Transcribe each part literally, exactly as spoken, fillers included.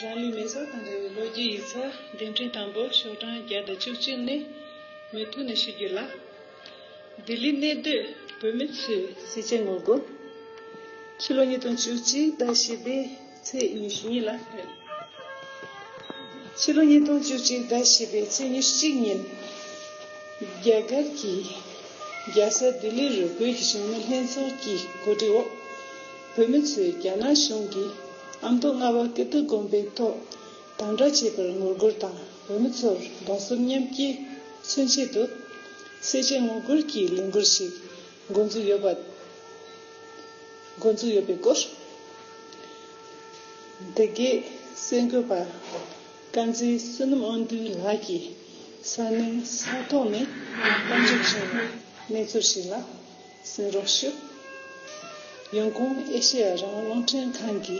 རང་ལུས་མེ་སྲེག་དང་འབྲེལ་བའི་ལོ་རྒྱུས་ཡིག་ཚགས་འདེམས་ཐོན་དང་པོ་ཤོག་གྲངས་བརྒྱ་དང་བཅུ་གཅིག་ནས་མུ་མཐུད་ནས་ཞུ་རྒྱུ་ལ། ལྡི་ལི་གནས་སྡོད་བོད་མི་ཚོའི་སེར་སྐྱའི་ངོ་རྒོལ། ཕྱི་ལོ་ཉིས་སྟོང་བཅུ་གཅིག་ཟླ་བཞི་པའི་ཚེས་ཉི་ཤུ་གཉིས་ལ་ཕེབས། ཕྱི་ལོ་ཉིས་སྟོང་བཅུ་གཅིག་ཟླ་བཞི་པའི་ཚེས་ཉི་ཤུ་གཅིག་ཉིན། རྒྱ་གར་གྱི་རྒྱལ་ས་ལྡི་ལི་རུ་བོད་ཀྱི་གཞོན་ནུ་ལྷན་ཚོགས་ཀྱི་གོ་སྒྲིག་འོག་བོད་མི་ཚོས་རྒྱ་ནག་གཞུང་གིས་ཨ་མདོ་རྔ་བ་ཀིརྟི་དགོན་པའི་ཐོག་དམ་དྲག་བྱས་པར་ངོ་རྒོལ་དང་། བོད་མི་ཚོར་གདུང་སེམས་མཉམ་སྐྱེད་མཚོན་ཆེད་དུ། སེར་སྐྱའི་ངོ་རྒོལ་གྱི་ལས་འགུལ་ཞིག་འགོ་འཛུགས་ཡོད་པ། འགོ་འཛུགས་ཡོད་པའི་སྐོར། འདི་གའི་གསར་འགོད་པ་དཀར་མཛེས་བསོད་ནམས་དབང་འདུས་ལགས་ཀྱིས་ས་གནས་ས་ཐོག་ནས་གཏམ་བརྗོད་བྱུང་བའི་གནས་ཚུལ་ཞིག་ལ་གསན་རོགས་ཞུ། ཡོང་ཁུངས་ཨེ་ཤེ་ཡ་རང་དབང་རླུང་འཕྲིན་ཁང་གི་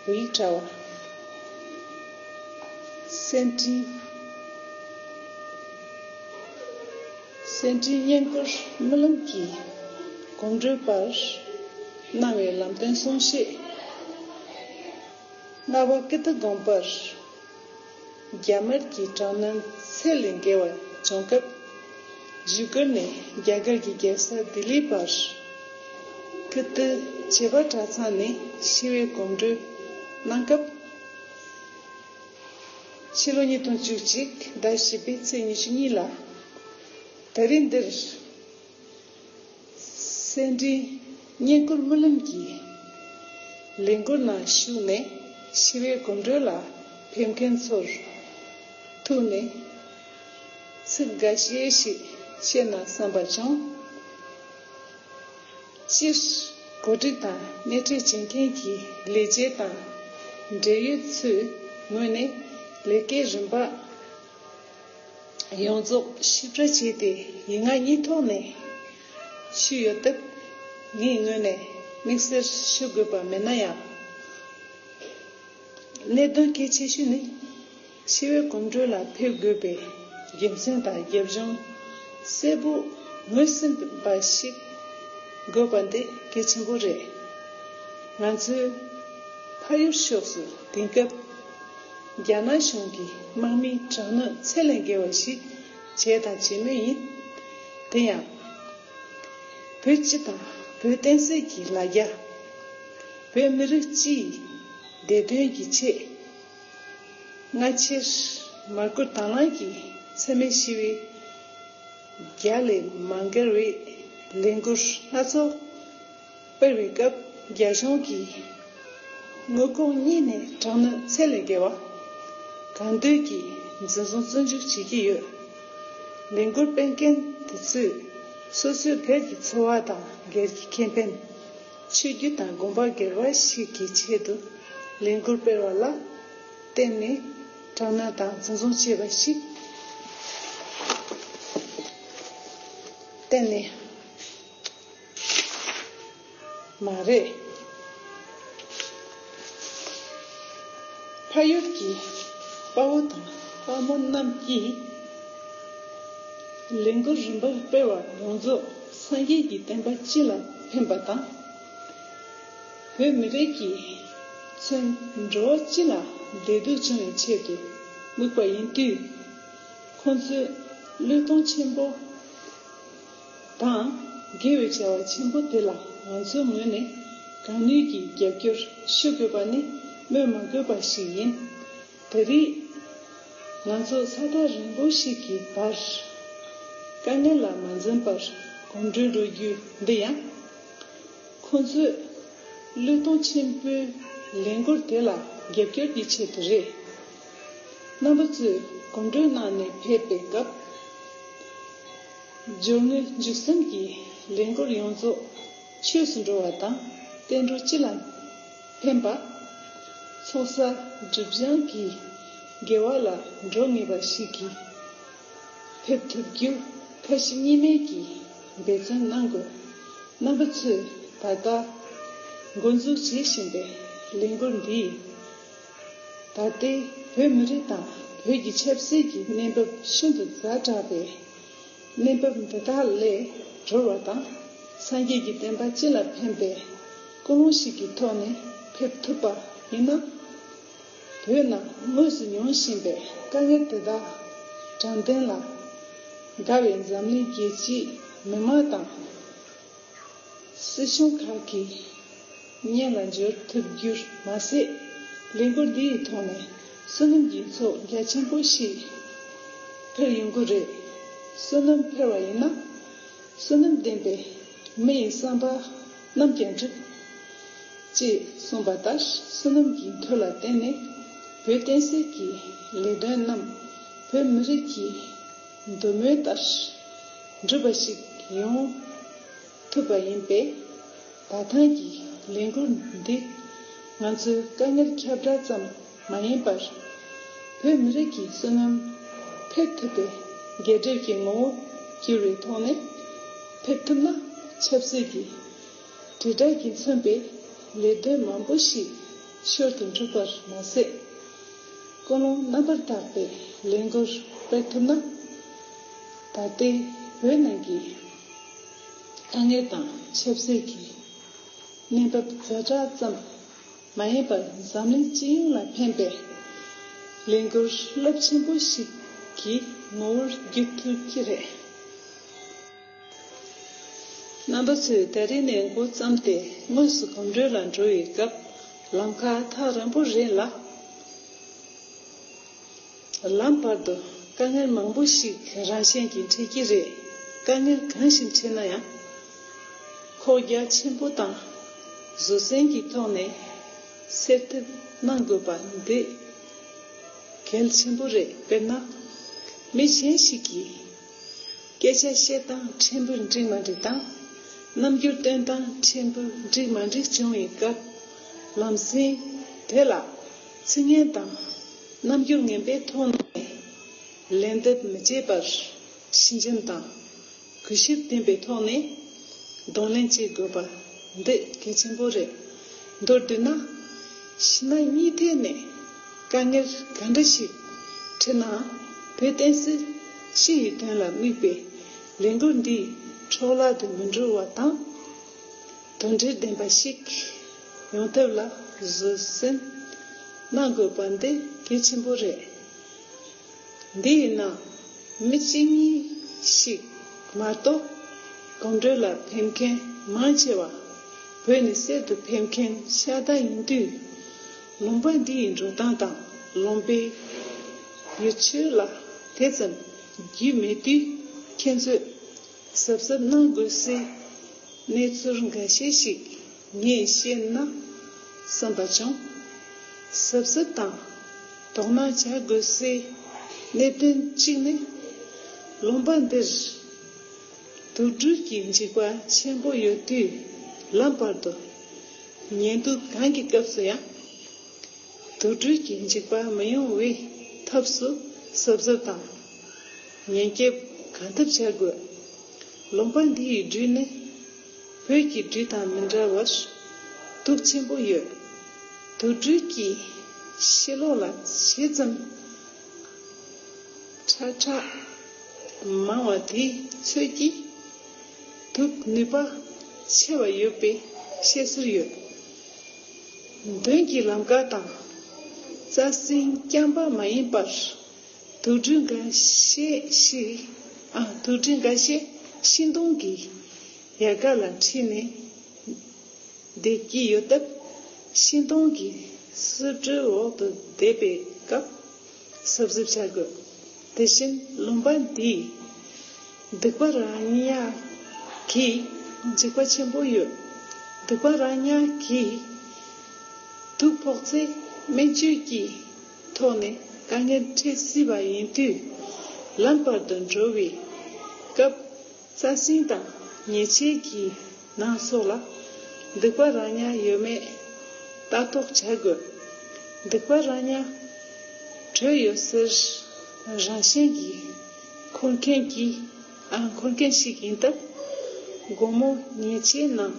བོད་ཡིག་དྲ་བ། གསར་འཕྲིན། གསར་འཕྲིན་བསྙེན་བཀུར་སྨོན་ལམ་གྱི་གོམ་བགྲོད་པར་གནང་བའི་ལམ་སྟོན་གསུང་བཤད། རྔ་བ་ཀིརྟི་དགོན་པར་རྒྱ་དམར་གྱི་དྲག་གནོན་ཚད་ལས་བརྒལ་བ་བྱུང་སྐབས། བཞུགས་སྒར་ནས་རྒྱ་གར་གྱི་རྒྱལ་ས་ལྡི་ལིའི་བར་ཀིརྟི་བྱེས་པ་གྲྭ་ཚང་ནས་ཞི་བའི་གོམ་བགྲོད་གནང་སྐབས། ཕྱི་ལོ་ཉིས་སྟོང་བཅུ་གཅིག་ཟླ་བཞི་པའི་ཚེས་ཉི་ཤུ་གཉིས་ལ་ད་རིང་འདིར་གསར་འཕྲིན་བསྙེན་བཀུར་སྨོན་ལམ་གྱི་ལས་འགུལ་ནང་ཞུགས་ནས་ཞི་བའི་གོམ་བགྲོད་ལ་ཕེབས་མཁན་ཚོར་ཐུག་ནས་ཚིག་འགའ་ཤས་ཤིག་བཤད་ན་བསམ་པ་བྱུང་། སྤྱིར་གོ་སྒྲིག་དང་སྣེ་ཁྲིད་བྱེད་མཁན་གྱི་ལས་བྱེད་དང་འབྲེལ་ཡོད་ཚོའི་ངོས་ནས་ལས་ཀའི་རིམ་པ་ཡོངས་རྫོགས་ཞིབ་ཕྲ་བྱས་ཏེ་ཡིག་ངག་གཉིས་ཐོག་ནས་ཞུས་ཡོད་སྟབས། ངའི་ངོས་ནས་དམིགས་བསལ་ཞུ་དགོས་པ་མེད་ན་ཡང་། གནད་དོན་གལ་ཆེ་ཤོས་ནི། ཞི་བའི་གོམ་བགྲོད་ལ་ཕེབས་དགོས་པའི་རྒྱུ་མཚན་དང་རྒྱབ་ལྗོངས་གསལ་པོ་ངོས་ཟིན་པ་ཞིག་དགོས་པ་འདི་གལ་ཆེན་པོ་རེད། ང་ཚོའི་ཕ་ཡུལ་ཕྱོགས་སུ་དེང་སྐབས་རྒྱ་ནག་གཞུང་གིས་དམག་མིའི་དྲག་གནོན་ཚད་ལས་བརྒལ་བ་ཞིག་བྱས་དང་བྱེད་མུས་ཡིན། དེ་ཡང་། བོད་སྤྱི་དང་བོད་བསྟན་སྲིད་ཀྱི་ལ་རྒྱ། བོད་མི་རིགས་སྤྱིའི་བདེ་དོན་གྱི་ཆེད། སྔ་ཕྱིར་མར་ཁུ་དྭངས་ལམ་གྱི་འཚེ་མེད་ཞི་བའི་རྒྱ་ལས་མ་འགལ་བའི་ལས་འགུལ་སྣ་ཚོགས་སྤེལ་བའི་སྐབས། རྒྱ་གཞུང་གིས་དངོས་ཁོངས་གཉིས་ནས་དྲག་གནོན་ཚད་ལས་བརྒལ་བ་གང་འདོད་ཀྱིས་འཛིན་བཟུང་བཙོན་འཇུག་བྱེད་ཀྱི་ཡོད། ལས་འགུལ་སྤེལ་མཁན་དེ་ཚོས་སོ་སོའི་སྒེར་གྱི་འཚོ་བ་དང་སྒེར་གྱི་ཁེ་ཕན། ཆོས་བརྒྱུད་དང་དགོན་པ་སྒེར་བ་ཞིག་གི་ཆེད་དུ་ལས་འགུལ་སྤེལ་བ་ལ་བརྟེན་ནས་དྲག་གནོན་དང་འཛིན་བཟུང་བྱས་པ་ཞིག་གཏན་ནས་མ་རེད། ཕ་ཡུལ་གྱི་དཔའ་བོ་དང་དཔའ་མོ་རྣམས་ཀྱིས། ལས་འགུལ་རིམ་པར་སྤེལ་བ་ཡོངས་རྫོགས་སངས་རྒྱས་ཀྱི་བསྟན་པ་སྤྱི་ལ་ཕན་པ་དང་། བོད་མི་རིགས་ཀྱི་མཚོན་འགྲོ་བ་སྤྱི་ལ་བདེ་སྡུག་བྱུང་བའི་ཆེད་དུ་དམིགས་པ་ཡིན་དུས། ཁོང་ཚོའི་བློས་གཏོང་ཆེན་པོ་དང་དགེ་བའི་བྱ་བ་ཆེན་པོ་དེ་ལ་ང་ཚོའི་ངོས་ནས་གང་ནུས་ཀྱིས་རྒྱབ་སྐྱོར་ཞུ་དགོས་པ་ནི་སྨོས་མ་དགོས་པ་ཞིག་ཡིན། ད་རེས་ང་ཚོ་ས་ཐག་རིང་པོ་ཞིག་གི་བར་དཀའ་ངལ་ལ་མ་འཛེམས་པར་གོམ་བགྲོད་འགྲོ་རྒྱུ་འདི་ཡང་། ཁོང་ཚོས་བློས་གཏོང་ཆེན་པོའི་ལས་འགུལ་དེ་ལ་རྒྱབ་སྐྱོར་གྱི་ཆེད་དུ་རེད། རྣམ་པ་ཚོས་གོམ་བགྲོད་གནང་ནས་ཕེབས་པའི་སྐབས། སྦྱོར་དངོས་འཇུག་སེམས་ཀྱི་ལས་འགུལ་ཡོངས་རྫོགས་ཆོས་སུ་འགྲོ་བ་དང་བསྟན་འགྲོ་སྤྱི་ལ་ཕན་པ། ཚོགས་བསགས་སྒྲིབ་སྦྱང་གི་དགེ་བ་ལ་འགྲོ་ངེས་པ་ཞིག་གིས་ཕེབས་ཐུབ་རྒྱུ་ཁ་ཞེ་གཉིས་མེད་ཀྱིས་འབད་བརྩོན་གནང་དགོས། རྣམ་པ་ཚོས་ད་ལྟ་འགོ་འཛུགས་བྱེད་བཞིན་པའི་ལས་འགུལ་འདིས། ད་ལྟའི་བོད་མི་རིགས་དང་བོད་ཀྱི་ཆབ་སྲིད་ཀྱི་གནས་བབ་ཤིན་ཏུ་ཛ་དྲག་པའི་གནས་བབ་འདི་དག་ལས་གྲོལ་བ་དང་། སངས་རྒྱས་ཀྱི་བསྟན་པ་སྤྱི་ལ་ཕན་པའི་ ཀུན་སློང་ཞིག་གི་ཐོག་ནས་ཕེབས་ཐུབ་པ་ཡིན་ན། བོད་ནང་དངོས་སུ་མྱོང་བཞིན་པའི་དཀའ་ངལ་དེ་དག་དྲང་བདེན་ལ་དགའ་བའི་འཛམ་གླིང་རྒྱལ་སྤྱིའི་མི་མང་དང་། སྲིད་གཞུང་ཁག་གི་སྙན་ལ་འབྱོར་ཐུབ་རྒྱུར་མ་ཟད། ལས་འགུལ་འདི་ཡི་ཐོག་ནས་བསོད་ནམས་ཀྱི་ཚོགས་རྒྱ་ཆེན་པོ་ཞིག་འཕེལ་ཡོང་གི་རེད། བསོད་ནམས་འཕེལ་བ་ཡིན་ན། བསོད་ནམས་ལྡན་པའི་མི་ཡི་བསམ་པ་རྣམས་ཀྱང་འགྲིག་ཅེས་གསུངས་པ་ལྟར། བསོད་ནམས་ཀྱི་མཐུ་ལ་བརྟེན་ནས་བོད་བསྟན་སྲིད་ཀྱི་ལས་དོན་རྣམས་བོད་མི་རིགས་ཀྱི་འདོད་མོས་ལྟར་འགྲུབ་པ་ཞིག་ཡོང་ཐུབ་པ་ཡིན་པས། ད་ཐེངས་ཀྱི་ལས་འགུལ་འདི་ང་ཚོའི་དཀའ་ངལ་ཁྱབ་བསྒྲགས་ཙམ་མ་ཡིན་པར། བོད་མི་རིགས་ཀྱི་བསོད་ནམས་འཕེལ་ཐུབ་པའི་རྒྱལ་སྒྲིབ་ཀྱི་ངོ་བོ་གྱུར་བའི་ཐོག་ནས་ཕེབས་ཐུབ་ན། ཆབ་སྲིད་ཀྱི་དྲིལ་བསྒྲགས་ཀྱིས་མཚོན་པའི་ལས་དོན་མང་པོ་ཞིག་ཞོར་དུ་འགྲུབ་པར་མ་ཟད། ཀུན་སློང་རྣམ་པར་དག་པའི་ལས་འགུལ་སྤེལ་ཐུབ་ན། ད་ལྟའི་བོད་ནང་གི་དཀའ་ངལ་དང་ཆབ་སྲིད་ཀྱི་གནས་བབ་ཛ་དྲག་ཙམ་མ་ཡིན་པར། འཛམ་གླིང་སྤྱི་ཡོངས་ལ་ཕན་པའི་ལས་འགུལ་རླབས་ཆེན་པོ་ཞིག་གི་ངོ་བོར་འགྱུར་ཐུབ་ཀྱི་རེད། རྣམ་པ་ཚོས་ད་རེས་ནས་འགོ་བརྩམས་ཏེ་དངོས་སུ་གོམ་བགྲོད་ལ་འགྲོ་བའི་སྐབས། ལམ་ཁ་ཐག་རིང་པོ་རེད་ལ། ལམ་བར་དུ་དཀའ་ངལ་མང་པོ་ཞིག་རང་བཞིན་གྱིས་འཕྲད་ཀྱི་རེད། དཀའ་ངལ་གང་ཞིག་འཕྲད་ན་ཡང་། ཁོག་རྒྱ་ཆེན་པོ་དང་བཟོད་བསྲན་གྱི་ཐོག་ནས་སེལ་ཐབས་གནང་དགོས་པ་འདི་གལ་ཆེན་པོ་རེད། དཔེར་ན། མི་གཞན་ཞིག་གིས་སྐད་ཆ་བཤད་སྟངས་ཕྲན་བུ་འགྲིག་མ་འགྲིག་དང་། རྣམ་འགྱུར་སྟོན་སྟངས་ཕྲན་བུ་འགྲིག་མ་འགྲིག་བྱུང་བའི་སྐབས། ལམ་སེང་དེ་ལ་ཚིག་ངན་དང་རྣམ་འགྱུར་ངན་པའི་ཐོག་ནས་ལན་འདེབས་མི་བྱེད་པར། ཞི་འཇམ་དང་གུས་ཞབས་ལྡན་པའི་ཐོག་ནས་གདོང་ལེན་བྱེད་དགོས་པ་འདི་གལ་ཆེན་པོ་རེད། མདོར་བསྡུས་ན། ཕྱི་ནང་གཉིས་ཐད་ནས་དཀའ་ངལ་གང་འདྲ་ཞིག་འཕྲད་ནའང་། བོད་བསྟན་སྲིད་སྤྱི་ཡི་དོན་ལ་དམིགས་པའི་ལས་འགུལ་འདིས་འཕྲོ་བརླག་ཏུ་མི་འགྲོ་བ་དང་། དོན་འབྲེལ་ལྡན་པ་ཞིག་ཡོང་ཐབས་ལ་བཟོད་བསྲན་གནང་དགོས་པ་འདི་གལ་ཆེན་པོ་རེད། འདི་ཡིན་ན། མི་གཅིག་གཉིས་ཤིག་མ་གཏོགས། གོམ་བགྲོད་ལ་ཕེབས་མཁན་མང་ཆེ་བ་བོད་ནས་གསར་དུ་ཕེབས་མཁན་ཤ་སྟག་ཡིན་དུས། ལུང་པ་འདི་ཡི་འགྲོ་སྟངས་དང་ལུང་པའི་ཡུལ་ཆོས་ལ་དེ་ཙམ་རྒྱུས་མེད་དུས། ཁྱེད་ཚོས་གཟབ་གཟབ་གནང་དགོས་སའི་གནས་ཚུལ་འགའ་ཤས་ཤིག་ངས་བཤད་ན་བསམ་པ་བྱུང་། གཟབ་གཟབ་དང་དོ་སྣང་བྱ་དགོས་སའི་གནད་དོན་གཅིག་ནི། ལུང་པ་འདིར་དུག་སྦྲུལ་གྱི་འཇིགས་པ་ཆེན་པོ་ཡོད་དུས། ལམ་བར་དུ་ཉལ་འདུག་གང་གི་སྐབས་སུ་ཡང་། དུག་སྦྲུལ་གྱི་འཇིགས་པ་མི་ཡོང་བའི་ཐབས་སུ་གཟབ་གཟབ་དང་ཉེན་སྐྱོབ་གང་ཐུབ་བྱ་དགོས། ལུང་པ་འདི་ཡི་སྦྲུལ་ནི་བོད་ཀྱི་སྦྲུལ་དང་མི་འདྲ་བར། དུག་ཆེན་པོ་ཡོད། དུག་སྦྲུལ་གྱི་ཕྱི་ལོགས་ལ་ཇི་ཙམ་ཁྲག་ཁྲག་མང་བ་དེའི་ཚོད་ཀྱིས་དུག་ནུས་པ་ཆེ་བ་ཡོད་པའི་བཤད་སྲོལ་ཡོད། མདུན་གྱི་ལམ་ཁ་དང་རྩྭ་སྲིན་རྐྱང་པ་མ་ཡིན་པར། དུག་སྦྲུལ་འགའ་ཤས་ཤིག་ཨ། དུག་སྦྲུལ་འགའ་ཤས་ཤིང་སྡོང་གི་ཡལ་ག་ལ་འཁྲིལ་ནས་བསྡད་ཀྱི་ཡོད་སྟབས། ཤིང་སྡོང་གི་སིལ་སྦྲུལ་འོག་ཏུ་བསྡད་པའི་སྐབས་གཟབ་གཟབ་བྱ་དགོས། དེ་བཞིན་ལུང་པ་འདིའི་སྡིག་པ་ར་ཉག་གི་འཇིགས་པ་ཆེན་པོ་ཡོད། སྡིག་པ་ར་ཉག་གིས་དུག་ཕོག་ཚེ་སྨན་བཅོས་ཀྱི་ཐོག་ནས་དཀའ་ངལ་འཕྲད་སྲིད་པ་ཡིན་དུས། ལམ་བར་དུ་འགྲོ་བའི་སྐབས། རྩྭ་སྲིན་དང་ཉེས་ཆད་ཀྱི་ནང་སོགས་ལ་སྡིག་པ་ར་ཉག་ཡོད་མེད་ལྟ་རྟོག་བྱ་དགོས། སྡིག་པ་ར་ཉག་དྲོད་ཡོད་སར་རང་བཞིན་གྱིས་འཁོར་མཁན་གྱི་ཨ་འཁོར་མཁན་ཞིག་ཡིན་སྟབས། དགོང་མོ་ཉལ་ཆས་ནང་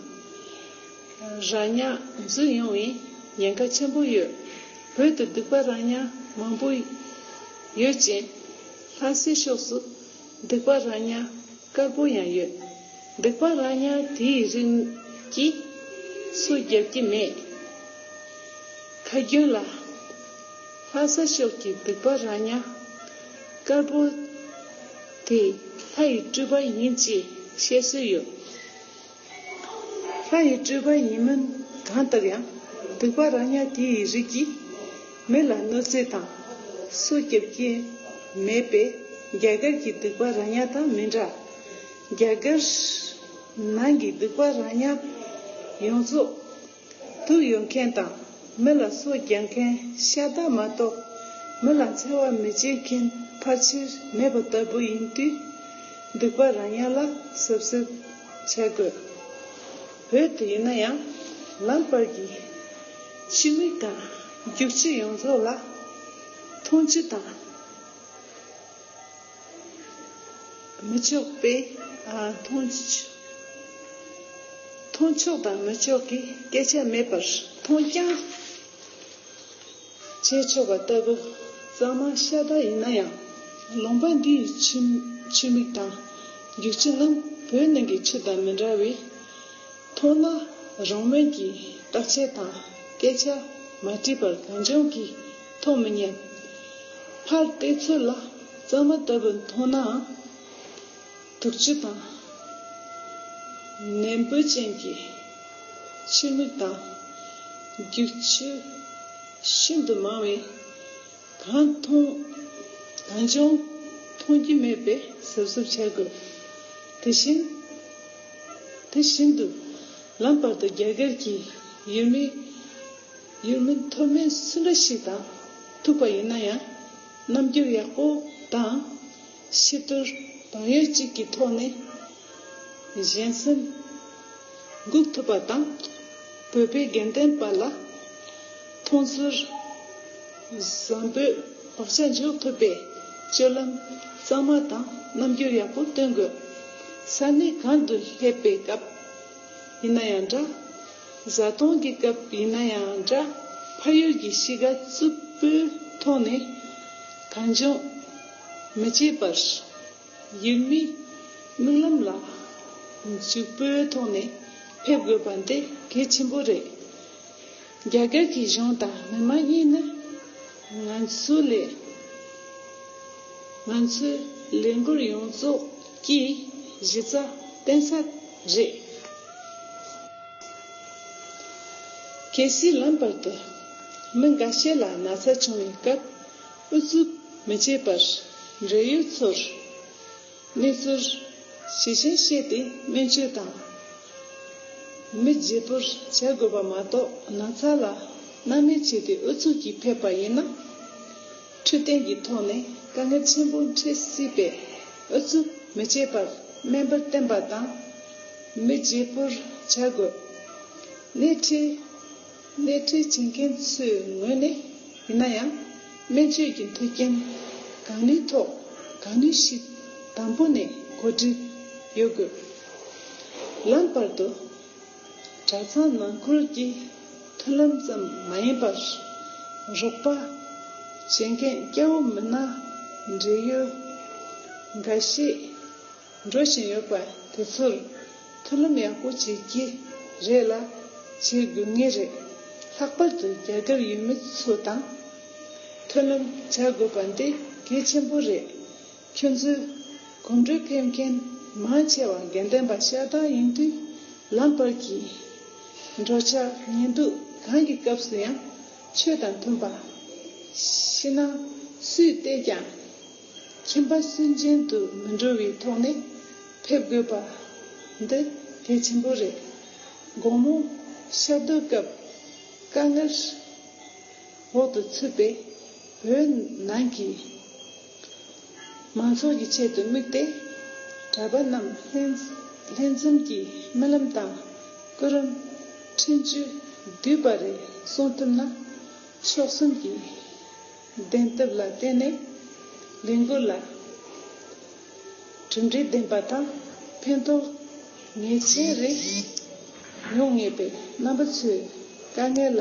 ར་ཉག་འཛུལ་ཡོང་བའི་ཉེན་ཁ་ཆེན་པོ་ཡོད། བོད་དུ་སྡིག་པ་ར་ཉག་མང་པོ་ཡོད་ཅིང་། ལྷ་སའི་ཕྱོགས་སུ་སྡིག་པ་ར་ཉག་དཀར་པོ་ཡང་ཡོད། སྡིག་པ་ར་ཉག་དེའི་རིགས་ཀྱིས་ སོ་རྒྱབ་ཀྱི་མེད། ཁ་རྒྱུན་ལ། ལྷ་ས་ཕྱོགས་ཀྱི་སྡིག་པ་ར་ཉག་དཀར་པོ་དེ་ལྷ་ཡི་སྤྲུལ་པ་ཡིན་ཅེས་བཤད་སྲོལ་ཡོད། ལྷ་ཡི་སྤྲུལ་པ་ཡིན་མིན་གང་ལྟར་ཡང་སྡིག་པ་ར་ཉག་དེ་ཡི་རིགས་ཀྱིས་མི་ལ་གནོད་འཚེ་དང་སོ་རྒྱབ་ཀྱི་མེད་པས་རྒྱ་གར་གྱི་སྡིག་པ་ར་ཉག་དང་མི་འདྲ། རྒྱ་གར་ནང་གི་སྡིག་པ་ར་ཉག་ཡོངས་རྫོགས་དུག་ཡོད་མཁན་དང་མི་ལ་སོ་རྒྱག་མཁན་ཤ་སྟག་མ་གཏོགས་མི་ལ་འཚེ་བ་མི་བྱེད་མཁན་ཕལ་ཆེར་མེད་པ་ལྟ་བུ་ཡིན་དུས། སྡིག་པ་ར་ཉག་ལ་གཟབ་གཟབ་བྱ་དགོས། བོད་དུ་ཡིན་ན་ཡང་ལམ་བར་གྱི་ཆུ་མིག་དང་རྒྱུག་ཆུ་ཡོངས་རྫོགས་ལ་མཐོང་ཆུ་དང་མི་ཆོག་པའི་ཨ་མཐོང་ཆུ་མཐོང་ཆོག་དང་མི་ཆོག་གི་སྐད་ཆ་མེད་པར་མཐོང་རྐྱང་བྱེད་ཆོག་པ་ལྟ་བུ། གཙང་མ་ཤ་སྟག་ཡིན་ན་ཡང་ལུང་པ་འདིའི་ཆུ་ཆུ་མིག་དང་རྒྱུག་ཆུ་རྣམས་བོད་ནང་གི་ཆུ་དང་མི་འདྲ་བས། མཐོང་ན་རང་མོས་ཀྱིས་བརྟག་དཔྱད་དང་སྐད་ཆ་མ་དྲིས་པར་གང་བྱུང་གིས་མཐོང་མི་ཉན། ཕར་བལྟས་ཚོད་ལ་གཙང་མ་ལྟ་བུ་མཐོང་ནའང་དུག་ཆུ་དང་ནད་འབུ་ཅན་གྱི་ཆུ་མིག་དང་རྒྱུག་ཆུ་ཤིན་ཏུ་མང་བས། གང་མཐོང་གང་བྱུང་མཐོང་རྒྱུ་མེད་པའི་གཟབ་གཟབ་བྱ་དགོས། དེ་བཞིན་དེ་བཞིན་དུ་ལམ་བར་དུ་རྒྱ་གར་གྱི་ཡུལ་མི་ཡུལ་མི་མཐོ་དམན་སུ་འདྲ་ཞིག་དང་ཐུག་པ་ཡིན་ན་ཡང་རྣམ་འགྱུར་ཡག་པོ་དང་ཤེས་རྟོགས་དོན་ཡོད་ཅིག་གི་ཐོག་ནས་གཞན་སེམས་འགུག་ཐུབ་པ་དང་། བོད་པའི་དགེ་ལྡན་པ་ལ་མཐོང་ཚུལ་བཟང་པོས་བག་ཆགས་འཇོག་ཐུབ་པའི་སྤྱོད་ལམ་གཙང་མ་དང་རྣམ་འགྱུར་ཡག་པོ་སྟོན་དགོས། ས་གནས་གང་དུ་སླེབས་པའི་སྐབས་ཡིན་ན་ཡང་འདྲ། བཟའ་བཏུང་གི་སྐབས་ཡིན་ན་ཡང་འདྲ། ཕ་ཡུལ་གྱི་གཤིས་ཀ་རྩུབ་པོའི་ཐོག་ནས་གང་བྱུང་མི་བྱེད་པར། ཡུལ་མིའི་མིག་ལམ་ལ་འཇུག་པོའི་ཐོག་ནས་ཕེབས་དགོས་པ་འདི་གལ་ཆེན་པོ་རེད། རྒྱ་གར་གྱི་གཞུང་དང་མི་མང་གཉིས་ནི་ང་ཚོའི་ལས་ང་ཚོའི་ལས་འགུལ་ཡོངས་རྫོགས་ཀྱི་གཞི་རྩ་བརྟེན་ས་རེད། གལ་སྲིད་ལམ་བར་དུ་མི་འགའ་ཤས་ལ་ན་ཚ་བྱུང་བའི་སྐབས་ཨུ་ཚུགས་མི་བྱེད་པར་འབྲེལ་ཡོད་ཚོར་གནས་ཚུལ་ཇི་བཞིན་བཤད་དེ་སྨན་བཅོས་དང་མི་བརྗེ་སྤོར་བྱ་དགོས་པ་མ་གཏོགས་ན་ཚ་ལ་སྣང་མེད་བྱས་ཏེ་ཨུ་ཚུགས་ཀྱིས་ཕེབས་པ་ཡིན་ན། འཕྲོད་བསྟེན་གྱི་ཐོག་ནས་དཀའ་ངལ་ཆེན་པོ་འཕྲད་སྲིད་པས་ཨུ་ཚུགས་མི་བྱེད་པར་སྨན་པར་བསྟེན་པ་དང་མི་བརྗེ་སྤོར་བྱ་དགོས། སྣེ་ཁྲིད་སྣེ་ཁྲིད་བྱེད་མཁན་ཚོའི་ངོས་ནས་ཡིན་ན་ཡང་སྨན་བཅོས་ཀྱི་མཐུན་རྐྱེན་གང་ནུས་ཐོག་གང་ནུས་ཤིག་དང་པོ་ནས་གོ་སྒྲིག་ཡོད་དགོས། ལམ་བར་དུ་གྲྭ་ཚང་ནང་ཁུལ་གྱི་མཐུན་ལམ་ཙམ་མ་ཡིན་པར་རོགས་པ་བྱེད་མཁན་སྐྱ་བོ་མི་སྣ་འབྲེལ་ཡོད་འགའ་ཤས་འགྲོ་བཞིན་ཡོད་པ་དེ་ཚོར་མཐུན་ལམ་ཡག་པོ་བྱེད་ཀྱི་རེད་ལ་བྱེད་དགོས་ངེས་རེད། ལྷག་པར་དུ་རྒྱ་གར་ཡུལ་མི་ཚོ་དང་མཐུན་ལམ་བྱ་དགོས་པ་འདི་གལ་ཆེན་པོ་རེད། ཁྱོད་ཚོས་གོམ་བགྲོད་ཕེབས་མཁན་མང་ཆེ་བ་དགེ་ལྡན་པ་ཤ་སྟག་ཡིན་དུས་ལམ་བར་གྱི་འགྲོ་འཆག་ཉལ་འདུག་གང་གི་སྐབས་སུ་ཡང་ཆོས་དང་མཐུན་པ། ཕྱི་ནང་སུས་བལྟས་ཀྱང་ཁྱིམ་པ་སུན་འབྱིན་དུ་མི་འགྲོ་བའི་ཐོག་ནས་ཕེབས་དགོས་པ་འདི་གལ་ཆེན་པོ་རེད། དགོང་མོ་ཤར་གཏོར་སྐབས་དཀའ་ངལ་འོག་ཏུ་ཚུད་པའི་བོད་ནང་གི་མང་ཚོགས་ཀྱི་ཆེད་དུ་དམིགས་ཏེ་གྲྭ་པ་རྣམས་ལྷན་ལྷན་འཛོམས་ཀྱིས་སྨོན་ལམ་དང་སྐུ་རིམ་འཕྲིན་བཅོལ་བསྡུས་པ་རེ་གསུང་ཐུབ་ན་མཆོག་གསུམ་གྱི་བདེན་སྟོབས་ལ་བརྟེན་ནས་ལས་འགུལ་ལ་གྲུབ་འབྲས་ལྡན་པ་དང་ཕན་ཐོགས་ངེས་ཅན་རེ་ཡོང་ངེས་པས་རྣམ་པ་ཚོས་དཀའ་ངལ་ལ་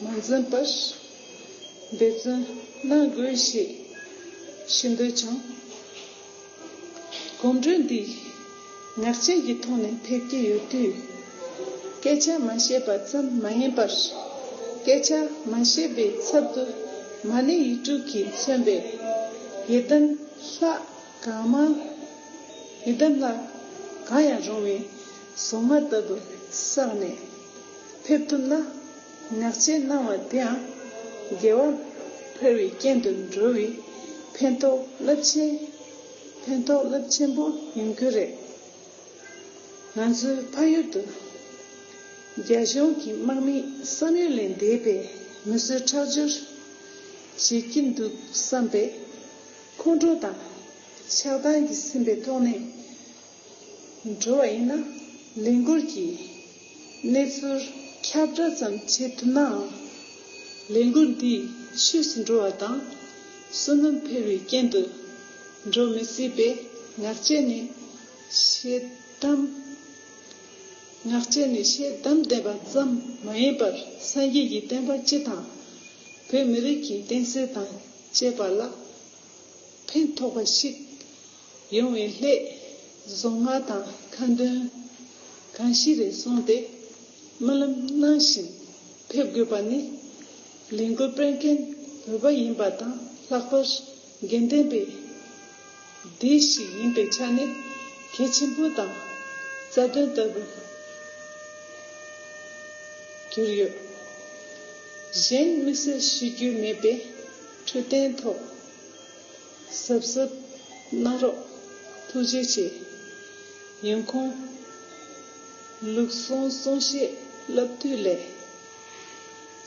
མ་འཛེམས་པར་འབད་བརྩོན་གནང་དགོས་ཞེས་ཞུ་འདོད་བྱུང་། གོམ་བགྲོད་འདི་ངག་བཅད་ཀྱི་ཐོག་ནས་ཕེབས་ཀྱི་ཡོད་དུས། སྐད་ཆ་མ་བཤད་པ་ཙམ་མ་ཡིན་པར། སྐད་ཆ་མ་བཤད་པའི་ཚབ་ཏུ་མ་ཎི་ཡིག་དྲུག་གིས་མཚོན་པའི་ཡི་དམ་ལྷ་གང་མང་། ཡི་དམ་ལྷ་གང་ཡང་རུང་བའི་གཟུངས་སྔགས་ལྟ་བུ་བསགས་ནས་ཕེབས་ཐུབ་ན། ངག་བཅད་གནང་བ་དེའང་དགེ་བ་འཕེལ་བའི་རྐྱེན་དུ་འགྲོ་བའི་ཕན་ཐོགས་རླབས་ཆེན། ཕན་ཐོགས་རླབས་ཆེན་པོ་ཡོང་རྒྱུ་རེད། ང་ཚོའི་ཕ་ཡུལ་དུ་རྒྱ་གཞུང་གི་དམག་མིས་བསམ་ཡུལ་ལས་འདས་པའི་མི་གསོད་ཁྲག་སྦྱོར་བྱེད་ཀྱིན་འདུག་བསམ་པའི་ཁོང་ཁྲོ་དང་ཆགས་སྡང་གིས་ཟིན་པའི་ཐོག་ནས་འགྲོ་བ་ཡིན་ན། ལས་འགུལ་གྱི་གནས་ཚུལ་ཁྱབ་བསྒྲགས་ཙམ་བྱེད་ཐུབ་ནའང་། ལས་འགུལ་འདིས་ཕྱོགས་སུ་འགྲོ་བ་དང་བསོད་ནམས་འཕེལ་བའི་རྐྱེན་དུ་འགྲོ་མི་སྲིད་པས། ངག་བཅད་ནས་ཤེས་དམ། ངག་བཅད་ནས་ཤེས་དམ་བསྟན་པ་ཙམ་མ་ཡིན་པར། སངས་རྒྱས་ཀྱི་བསྟན་པ་སྤྱི་དང་བོད་མི་རིགས་ཀྱི་བསྟན་སྲིད་དང་བཅས་པ་ལ་ཕན་ཐོགས་པ་ཞིག་ཡོང་བའི་སླད། གཟུངས་སྔགས་དང་ཁ་འདོན་གང་ཤེས་རེ་གསུངས་ཏེ། སྨོན་ལམ་གནང་བཞིན་ཕེབས་དགོས་པ་ནི། ལས་འགུལ་སྤེལ་མཁན་བོད་པ་ཡིན་པ་དང་། ལྷག་པར་དགེ་ལྡན་པའི་སྡེ་ཞིག་ཡིན་པའི་ཆ་ནས་གལ་ཆེན་པོ་དང་རྩ་དོན་ལྟ་བུ་གྱུར་ཡོད། གཞན་དམིགས་བསལ་ཞུ་རྒྱུ་མེད་པས། འཕྲོད་བསྟེན་ཐོག་གཟབ་གཟབ་གནང་རོགས། ཐུགས་རྗེ་ཆེ། ཡོང་ཁུངས། ལུགས་ཟུང་གསུང་བཤད་བསླབ་དུས་ལས།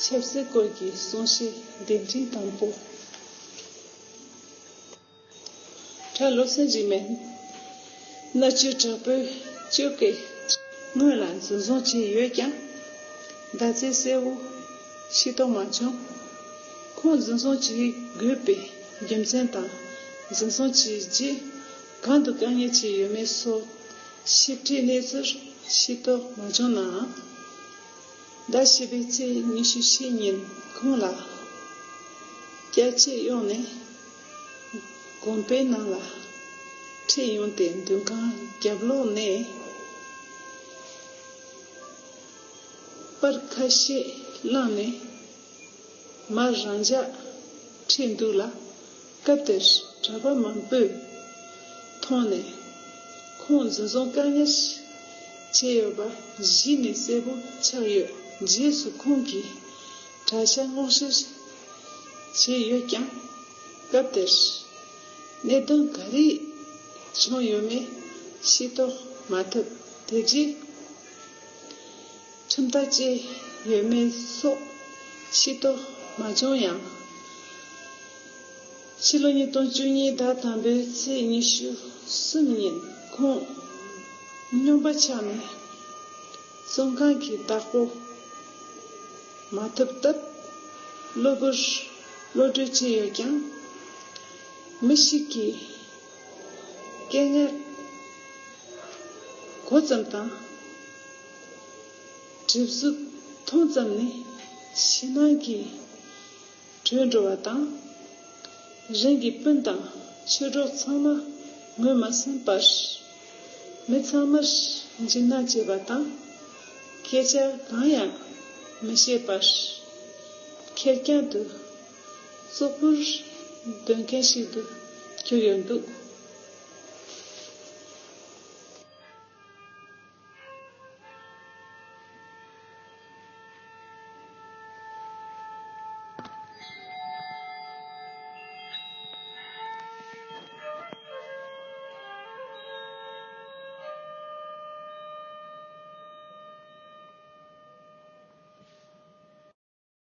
ཆབ་སྲིད་སྐོར་གྱི་གསུང་བཤད་གདན་འདྲེན་དང་པོ། གྲྭ་བློ་སེང་འཇིགས་མེད་མནའ་བཅོས་དྲག་པོའི་བཅོས་ཀའི་སྔོན་ལ་འཛིན་བཟུང་བྱས་ཡོད་ཀྱང་། ཟླ་ཚེས་གསལ་བོ་ཤེས་རྟོགས་མ་བྱུང་། ཁོང་འཛིན་བཟུང་བྱེད་དགོས་པའི་རྒྱུ་མཚན་དང་། འཛིན་བཟུང་བྱས་རྗེས་གང་དུ་བཀག་ཉར་བྱས་ཡོད་མེད་སོགས་ཞིབ་ཕྲའི་གནས་ཚུལ་ཤེས་རྟོགས་མ་བྱུང་ནའང་། ཟླ་བཞི་པའི་ཚེས་ཉི་ཤུ་ཕྱེད་ཉིན་ཁོང་ལ་རྒྱ་ཆེ་གཡོག་ནས་དགོན་པའི་ནང་ལ་ཁྲིད་ཡོང་སྟེ། འདུ་ཁང་རྒྱབ་ལོགས་ནས་པར་ཁ་ཤས་བླངས་ནས་མར་རང་འཇགས་ཁྲིད་འདུག་ལ། སྐབས་དེར་གྲྭ་པ་མང་པོས་མཐོང་ནས་ཁོང་འཛིན་བཟུང་བཀག་ཉར་བྱས་ཡོད་པ་གཞི་ནས་གསལ་པོ་ཆགས་ཡོད། རྗེས་སུ་ཁོང་གིས་དགྲ་ཤ་སྔོག་བཤེར་བྱས་ཡོད་ཀྱང་། སྐབས་དེར་གནད་དོན་ག་རེ་བྱུང་ཡོད་མེད་ཤེས་རྟོགས་མ་ཐུབ། དེ་རྗེས་ཁྲིམས་ཐག་བཅད་ཡོད་མེད་སོགས་ཤེས་རྟོགས་མ་བྱུང་ཡང་། ཕྱི་ལོ་ཉིས་སྟོང་བཅུ་གཉིས་ཟླ་དང་པོའི་ཚེས་ཉི་ཤུ་གསུམ་ཉིན་ཁོང་སྨྱོན་པ་ཆགས་ནས་བཙོན་ཁང་གི་བདག་པོ་མ་ཐུབ་སྟབས། གློ་བུར་གློད་གྲོལ་བྱས་ཡོད་ཀྱང་། མི་ཞིག་གིས་སྐད་ངན་གོ་ཙམ་དང་གྲིབ་གཟུགས་མཐོང་ཙམ་ནས་ཕྱི་ནང་གི་བྲོས་འགྲོ་བ་དང་། རང་གི་སྤུན་དང་ཆོས་གྲོགས་ཚང་མ་ངོས་མ་ཟིན་པར། མི་ཚང་མར་འཇིགས་སྣང་བྱེད་པ་དང་། སྐད་ཆ་གང་ཡང་མི་བཤད་པར། ཁེར་རྐྱང་དུ་ཙོག་པུར་སྡོད་མཁན་ཞིག་ཏུ་གྱུར་ཡོད་འདུག།